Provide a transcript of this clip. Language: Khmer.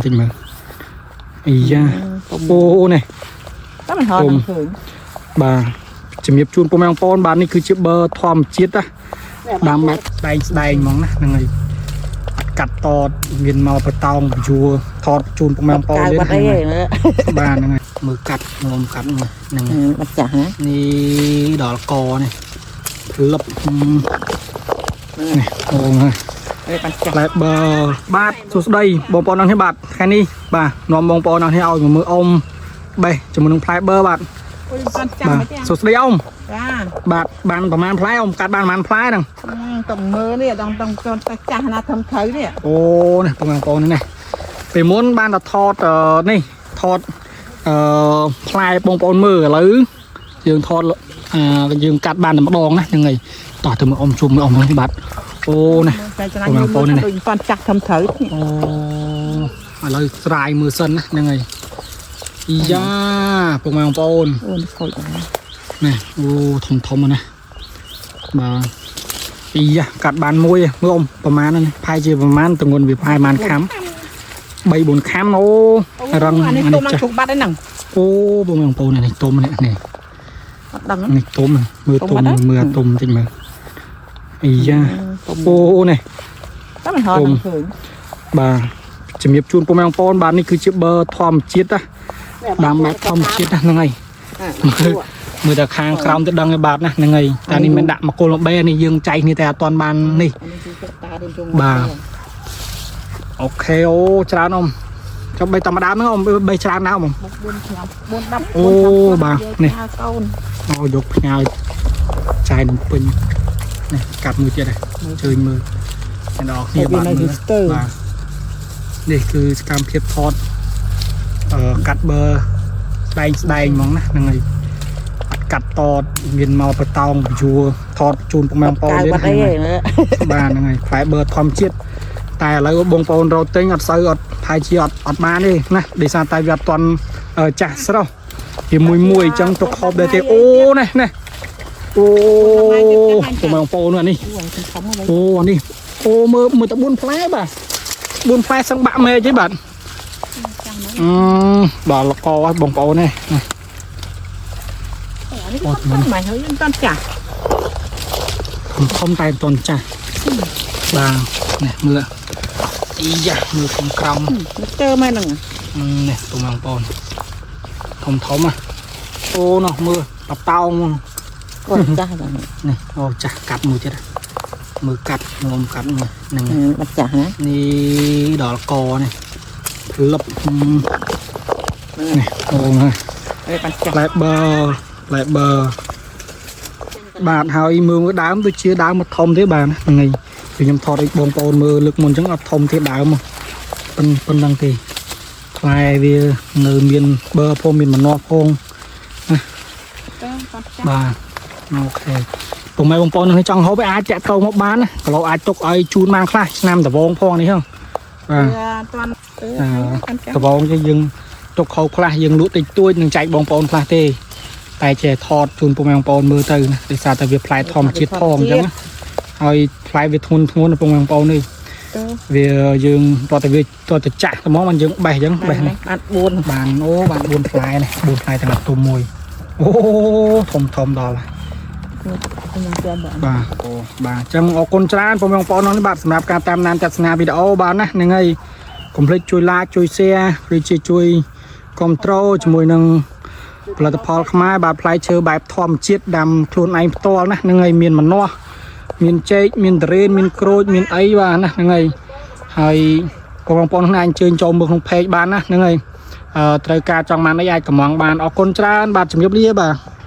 តិចមើលអាយ៉ាអូនេះ តែមិនហត់នឹងឃើញ បាទជំរាបជូនពុកម៉ែបងប្អូនបាទនេះគឺជាប័រធម្មជាតិណាដាំបែបស្ដែងស្ដែងហ្មងណាហ្នឹងហើយអត់កាត់តតមានមកបតោងបញ្យួរថតជូនពុកម៉ែបងប្អូន កៅបាត់អី ហ្នឹង ហ៎ បាទហ្នឹងហើយមើលកាត់ងំកាត់មើលហ្នឹងហើយ បាត់ចាស់ណា នេះដល់កនេះលឹបនេះអូហ្នឹង អេបាត់ចាស់ ផ្លែបឺបាទសួស្តីបងប្អូនអរគ្នាបាទថ្ងៃនេះបាទនាំបងប្អូនអរគ្នាឲ្យមកមើលអ៊ំបេះជាមួយនឹងផ្លែបឺបាទ អូយបាត់ចាស់ បាទ មិនទេ សួស្តីអ៊ំ ចា បាទបានប្រហែលផ្លែអ៊ំកាត់បានប្រហែលផ្លែហ្នឹង តំមើលនេះដងដងកូនតែចាស់ណាធំត្រូវនេះ អូនេះបងប្អូននេះណាពេលមុនបានតែថតនេះថតអឺផ្លែបងប្អូនមើលឥឡូវយើងថតអឺយើងកាត់បានតែម្ដងណាហ្នឹងហើយតោះទៅមើលអ៊ំជុំមើលអ៊ំនេះបាទអូនេះ តែច្រាញ់មើលដូចបាត់ចាស់ធំត្រូវ អូឥឡូវស្រាយមើលសិនណាហ្នឹងហើយអីយ៉ាពុកម៉ែបងប្អូន អូនខូចដែរ នេះអូធំធំណាស់បាទអីយ៉ាកាត់បានមួយមើលអ៊ំប្រហែលហ្នឹងផាយជាប្រហែលទងន់វាផាយប្រហែលខាំ3 4ខាំអូរឹង អានេះ អានេះចាស់ ទុំឡើងជុកបាត់ហ្នឹង អូពុកម៉ែបងប្អូននេះទុំនេះនេះ អត់ដឹង នេះទុំមើលទុំមើលអាទុំតិចមើលអីយ៉ាអូនេះ តែមិនហត់នឹងឃើញ បាទជំរាបជូនពុកម៉ែបងប្អូនបាទនេះគឺជាប័រធម្មជាតិណាដាំបែបធម្មជាតិណាហ្នឹងហើយមើលតែខាងក្រោមទៅដឹងឯបាទណាហ្នឹងហើយតែនេះមិនដាក់មកគល់មកបេនេះយើងចែកគ្នាតែអត់ទាន់បាននេះ តារៀនជុំ អូខេអូច្រើនអ៊ំចុះបេតាមដើមហ្នឹងអ៊ំបេច្រើនណាស់អ៊ំ 4 5 4 10 អូបាទនេះ កូន អូយកផ្ញើចាយនំពេញនេះកាត់មួយទៀតហើយជើញមើលអ្នកនរគ្នាបាទមើលបាទនេះគឺសកម្មភាពថតអឺកាត់ប័រស្ដែងស្ដែងហ្មងណាហ្នឹងហើយអត់កាត់តតមានមកបតោងបញ្យួរថតជូនពុកម៉ែបងប្អូ កៅ ន បាត់អីហ៎ បាទហ្នឹងហើយផ្លែប័រធម្មជាតិតែឥឡូវបងប្អូនរកទិញអត់សូវអត់ផាយជាអត់អត់បានទេណាដោយសារតែវាអត់ទាន់ចាស់ស្រស់ជាមួយមួយអញ្ចឹងទុកខប់ដែរទេអូនេះនេះអូពុកម៉ែបងប្អូននេះ អូធំហ្នឹង អូអានេះអូមើលមើលតែ4ផ្លែបាទ4ផ្លែសឹងបាក់មែកទេបាទអឺដល់លកហើយបងប្អូននេះនេះ អានេះធំមិនហើយមិនតាន់ចាស់ ធំធំតែមិនទាន់ចាស់បាទនេះមើលអីយ៉ាមើលខាងក្រោម ស្ទើមែនហ្នឹង នេះទូបងប្អូនធំធំហ៎អូនោះមើលបតោង គាត់ចាស់ហ្នឹង នេះអូចាស់កាត់មួយទៀតមើលកាត់ងំកាត់មើលហ្នឹង បាត់ចាស់ណា នេះដល់កនេះលឹបនេះអូហ្នឹង អេបាត់ចាស់ ផ្លែបឺផ្លែបឺបាទហើយមើលដើមដូចជាដើមមកធំទេបាទហ្នឹងហើយពីខ្ញុំថតឲ្យបងប្អូនមើលលើកមុនអញ្ចឹងអត់ធំទេដើមប៉ុនប៉ុណ្ណឹងទេផ្លែវានៅមានបឺផងមានម្នាស់ផង ទៅបាត់ចាស់ បាទអូខេពុកម៉ែបងប្អូននឹងចង់ហូបអាចតាក់ទងមកបានណាគីឡូអាចទុកឲ្យជូនបានខ្លះឆ្នាំដវងផងនេះហ្នឹងបាទ អត់តាន់ទៅ ដវងទេយើងទុកខោខ្លះយើងលក់តិចតួចនឹងចែកបងប្អូនខ្លះទេតែចេះថតជូនពុកម៉ែបងប្អូនមើលទៅណាដោយសារតែវាផ្លែធម្មជាតិផងអញ្ចឹងណាហើយផ្លែវាធ្ងន់ធ្ងរណាពុកម៉ែបងប្អូននេះ ទៅ វាយើងតោះតែវាតោះតែចាក់តែមកมันយើងបេះអញ្ចឹងបេះនេះ បាត់4 បានអូបាន4ផ្លែនេះ4ផ្លែទាំងទុំមួយអូធំធំដល់ហើយ ខ្ញុំចាំបាទ បាទអូបាទអញ្ចឹងអរគុណច្រើនបងប្អូននេះបាទសម្រាប់ការតាមដានទស្សនាវីដេអូបាទណាហ្នឹងហើយកុំភ្លេចជួយ like ជួយ share ឬជាជួយ control ជាមួយនឹងផលិតផលខ្មែរបាទផ្លែឈើបែបធម្មជាតិដាំខ្លួនឯងផ្ទាល់ណាហ្នឹងហើយមានម្នាស់មានចេកមានតរេនមានក្រូចមានអីបាទណាហ្នឹងហើយហើយបងប្អូនគ្នាអាចអញ្ជើញចូលមើលក្នុង page បានណាហ្នឹងហើយអឺត្រូវការចង់បានអីអាចកម្មង់បានអរគុណច្រើនបាទជំរាបលាបាទ។